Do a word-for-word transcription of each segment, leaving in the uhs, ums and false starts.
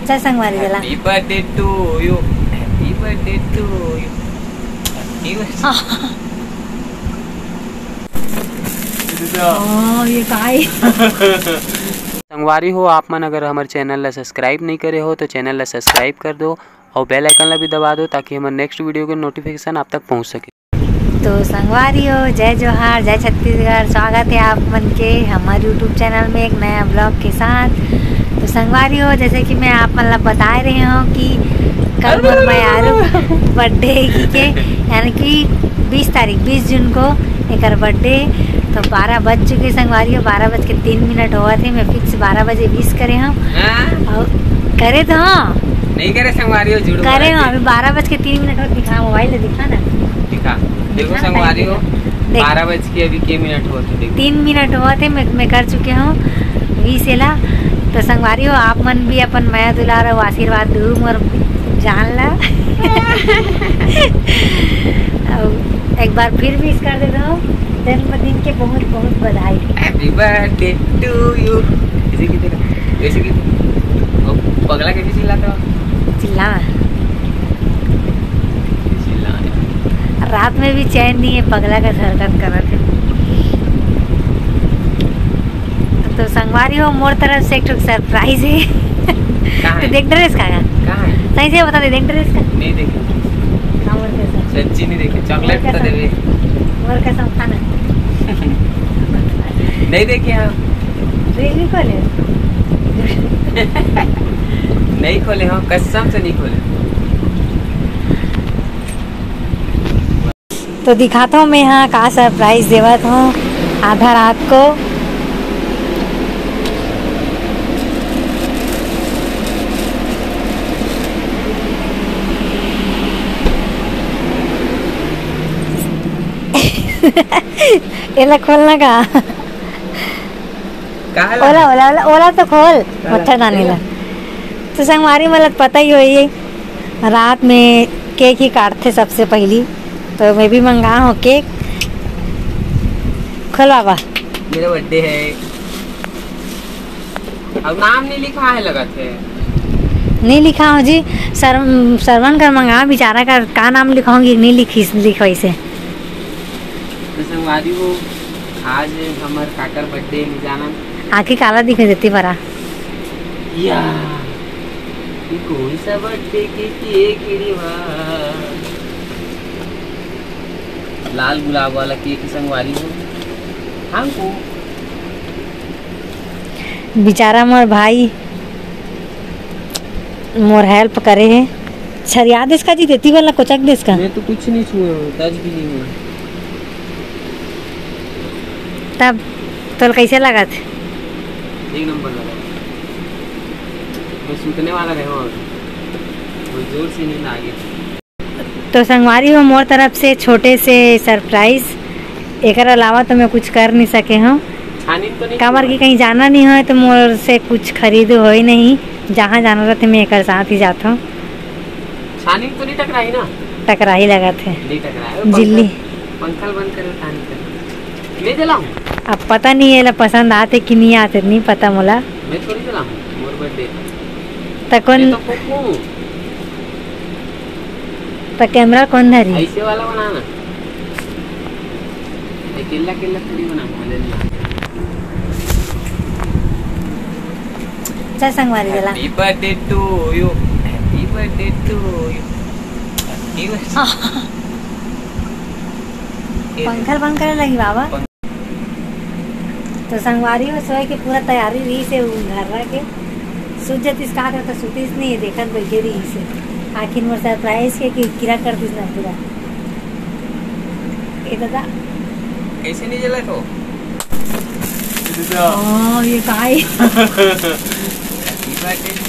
चल संगवारी चला। Happy birthday to you, happy birthday to you, happy birthday। ओ, ये काय? संगवारी हो, आप मन अगर हमर चैनल ला सब्सक्राइब नहीं करे हो तो चैनल ला सब्सक्राइब कर दो और बेल आइकन ला भी दबा दो, ताकि हमर नेक्स्ट वीडियो के नोटिफिकेशन आप तक पहुंच सके। तो संगवारी हो, जय जोहार, जय छत्तीसगढ़। स्वागत है आप मन के हमारे यूट्यूब चैनल में एक नया ब्लॉग के साथ। तो संगवारी हो, जैसे कि मैं आप मन ला बताए रहे हूँ कि कल मोर मयारू बर्थडे के, यानी कि बीस तारीख, बीस जून को एकर बर्थडे। तो बारह बज चुके संगवारी हो, बारह बज के तीन मिनट होवत हे। मैं फिक्स बारह बजे विश करे हूँ। हाँ? और करे तो हाँ। नहीं करे संगवारी हो, झूठ करे बोलत हूँ। हे। अभी बारह बज के तीन मिनट होत, दिखा मोबाइल ले, दिखा ना। दिखा, देखो दिखा संगवारी हो, ना। देख। बारह बज के अभी के मिनट होत हे, देखो। तीन मिनट होवत हे, मैं, मैं कर चुके हूँ विश एला। तो संगवारी हो, आप मन भी अपन मया दुलार और आशीर्वाद दू मोर जान ला। और एक बार फिर विश कर देता हूँ, जन्मदिन के बहुत बहुत बधाई। Happy birthday to you। ऐसे की तरह, ऐसे की तरह। वो पगला कैसे चिल्लाता हो? चिल्ला। चिल्ला। रात में भी चैन नहीं है, पगला का हरकत करत है। तो संगवारी हो, मोर तरफ से एक ठो सरप्राइज है। कहाँ तो है? देख डरेस का? कहाँ है? सही से बता दे, देख डरेस का? नहीं देखे। हाँ, मोर कसम। सच्ची नहीं देखे, चॉकलेट मोर तो कसम। देवे। मोर कसम खाना। नहीं देखे हम। Really खोले? नहीं खोले हम, कसम से नहीं खोले। तो दिखाता हूँ मैं यहाँ का सरप्राइज देवत हूँ आधा रात को। एला खोलना का? काला? ओला, ओला, ओला, ओला तो खोल, काला? मच्छरदानी ला। तो संगवारी मन ला पता ही होही, रात में केक ही काटथे सबसे पहली, तो मैं भी मंगा हूँ केक। खोल बाबा। मेरा बर्थडे है। अब नाम नहीं लिखा है लगत है। नहीं लिखा हो जी, सर-, सरवन कर मंगा बेचारा कर का नाम लिखाऊंगी, नहीं लिखी, लिखवाई से। तो संगवारी हो, आज हमर काकर बर्थडे में जाना। आँखी काला दिखे देती बरा। या, ये कौन सा बर्थडे के केक रे बा? लाल गुलाब वाला केक संगवारी हो। हमको बेचारा मोर भाई मोर हेल्प करे हे। छरिया देस का जी, देती वाला कोचक देस का? मैं तो कुछ नहीं छुए हूँ, टच भी नहीं हुआ। तब तोल कैसे लगत? एक नंबर लगा। मैं सूतने वाला रहे हूँ, बहुत जोर से नींद आ गई। तो संगवारी हो, मोर तरफ से छोटे से सरप्राइज, एकर अलावा तो मैं कुछ कर नहीं सके हूँ। छानिन तो नहीं काबर छुआ कि है। कहीं जाना नहीं होय तो मोर से कुछ खरीद होय नहीं, जहाँ जाना रहते मैं एकर साथ ही जात हूँ। छानिन तो नहीं टकराई ना? टकराही लगत है। नहीं टकराए, जिल्ली। पंखा, पंखा ल बंद करे, छानिन कर। ले जलाऊं? अब पता नहीं एला पसंद आते कि नहीं आते, नहीं पता मोला। मैं थोड़ी जलाऊं, मोर बर्थडे। त कौन मैं तो फूकूं। त कैमरा कौन धरी? ऐसे वाला बनाना। ये किल्ला किल्ला थोड़ी बनाना, मजा नहीं आता। चल संगवारी जला। Happy birthday to you, happy birthday to you, happy birthday। पंखा ल बंद करे लगी बाबा। तो संगवारी हो, सोए के पूरा तैयारी रही से उ घर रह के सूत जतिस का करता, सुतिस नहीं, देखत बैठे रही से। आखिर मोर सरप्राइज के कि किरा कर दिस ना पूरा। ए दादा। कैसे नहीं जला तो? ओ, ये काय?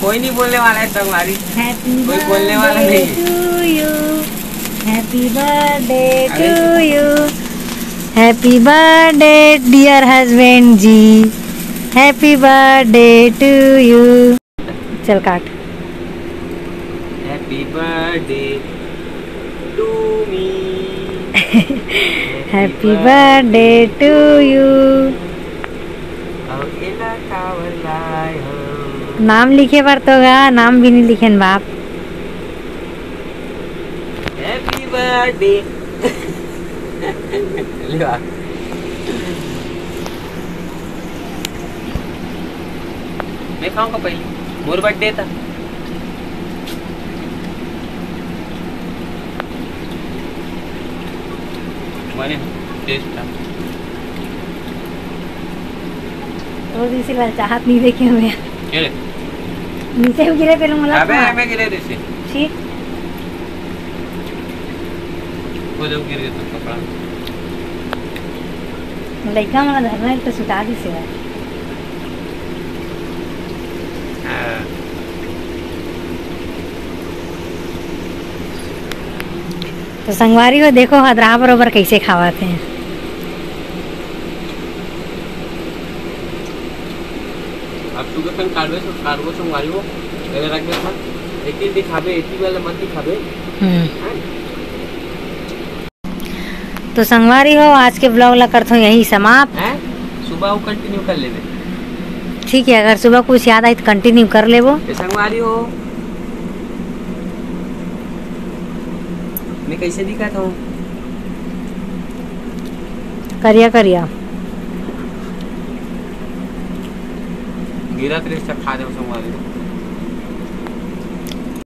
कोई नहीं बोलने वाला है संगवारी। Happy कोई बोलने वाला birthday नहीं। To you, happy birthday अरे। To you, happy birthday dear husband ji, happy birthday to you। चल काट। Happy birthday to me। Happy birthday to you। और एला कावर लाए हो? नाम लिखे बर तो गा, नाम भी नहीं लिखेन बाप। Happy birthday। ले आ। मैं खाऊंगा पहले, मोर birthday था। माने taste था। तो इसी ललचाहट नहीं देखे हमें। क्या रे? नीचे भी गिरे, पहले मुलाकात अबे, हुआ। मैं गिरे नीचे। ठीक। वो जब गिर गया तो कपड़ा। लइका मन धरना एक तो सुता दिस हे। हाँ। तो संगवारी हो, देखो हदरा बरोबर कैसे खावत हे। अब तू कन काटबे, काटबो संगवारी हो, अगर रख देता, लेकिन दिखाबे, एती वाला मत दिखाबे। हम्म। हाँ। तो संगवारी हो, आज के vlog ला करथों यही समाप्त। हैं? सुबह वो continue कर लेबे। ठीक है, अगर सुबह कुछ याद आई तो continue कर लेबो। ए संगवारी हो, मैं कैसे दिखत हूँ? करिया करिया। गिरत रहिस त खा देव संगवारी हो।